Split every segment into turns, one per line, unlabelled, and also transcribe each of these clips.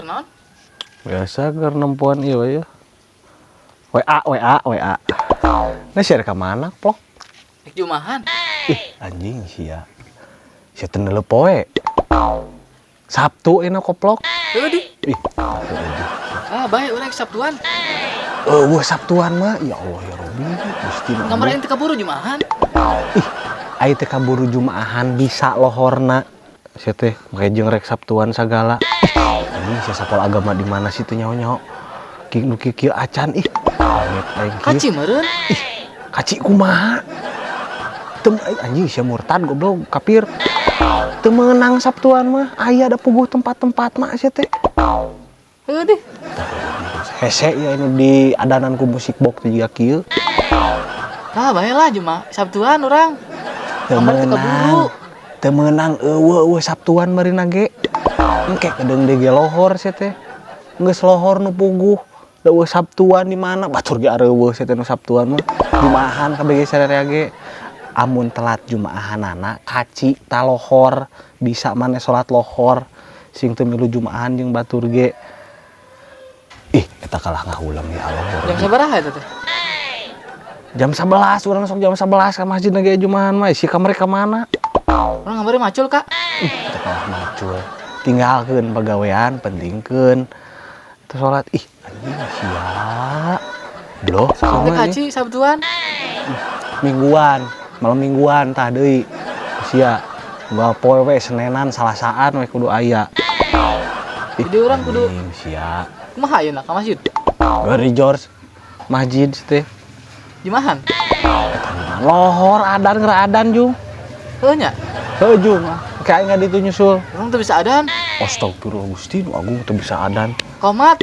Keur naon?
Biasa keur nempoan ieu we ya. WA WA WA. Nah, share ka mana, Plok?
Rek jumahan.
Ih, anjing sia. Sia teu neuleuh poe. Sabtu enak, koplok.
Heuh di.
Ih, aduh.
Ah, bae urang Sabtuan.
Euweuh Sabtuan mah. Ya Allah ya Robi, Gusti nu
Kamari
agung.
Teu kaburu jumahan.
Ih, ai teh kaburu jumaahan bisa lohorna. Sia teh make jeung rek Sabtuan sagala. Ih, anjing sia sakola agama di mana sih teu nyaho-nyaho. Ki nu kieu acan ih. Amit aing kieu.
Kaci meureun.
Ih, kaci kumaha? Teu anjing sia, murtad goblok, kafir. Teu meunang Sabtuan mah, aya da puguh tempat-tempat mah sia teh.
Heuh di.
Hese ya ini di adanan ku musik box teh jiga kieu.
Ah, bae lah juma Sabtuan urang.
Teu
Kamari teu kaburu.
meunang. Teu meunang, euweuh euweuh Sabtuan meureunna ge. Engke kedeung deui ge lohor sia teh. Geus lohor nu puguh. Da euweuh Sabtuan di mana? Batur ge areuweuh sia teh nu Sabtuan mah. Jumaahan kabeh ge sararea ge. Amun telat jumaahanana kaci talohor, bisa maneh salat lohor sing teu milu jumaahan jeung batur ge. Ih, eta kalah ngahuleng, ya Allah ya
Jam
Rabbi.
Sabaraha eta teh?
Jam 11, urang sok jam 11 ka masjid ge jumaahan mah. Si kamari ka mana?
Urang kamari macul, Kak.
Ih, eta kalah macul. Tinggalkeun pagawean, pentingkeun. Itu salat. Ih, anjing sia. Bloh
Teu
sama ieu.
Kaci Sabtuan.
Mingguan, malam mingguan tah deui. Sia. Unggal poe we Senenan, Salasaan we kudu aya. Ih,
Jadi urang kudu
anjing sia.
Kumaha ayeuna ka masjid?
Gary George masjid teh.
Jumahan.
Eta mah lohor adan, geura adan, Jung.
Heuh nya.
Heuh, Jung. Kayak nggak ditu nyusul.
Urang teu bisa adan.
Astagfirullah Gusti nu agung, teu bisa adan.
Komat.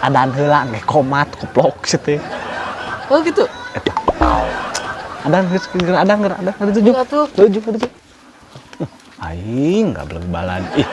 Adan heula ge komat, koplok sih teh.
Oh gitu.
Eta. Adan geus, geura adan, geura adan ditu, Jung.
Atuh.
Heuh, Jung, ditu. Aing gablek balad. Ih.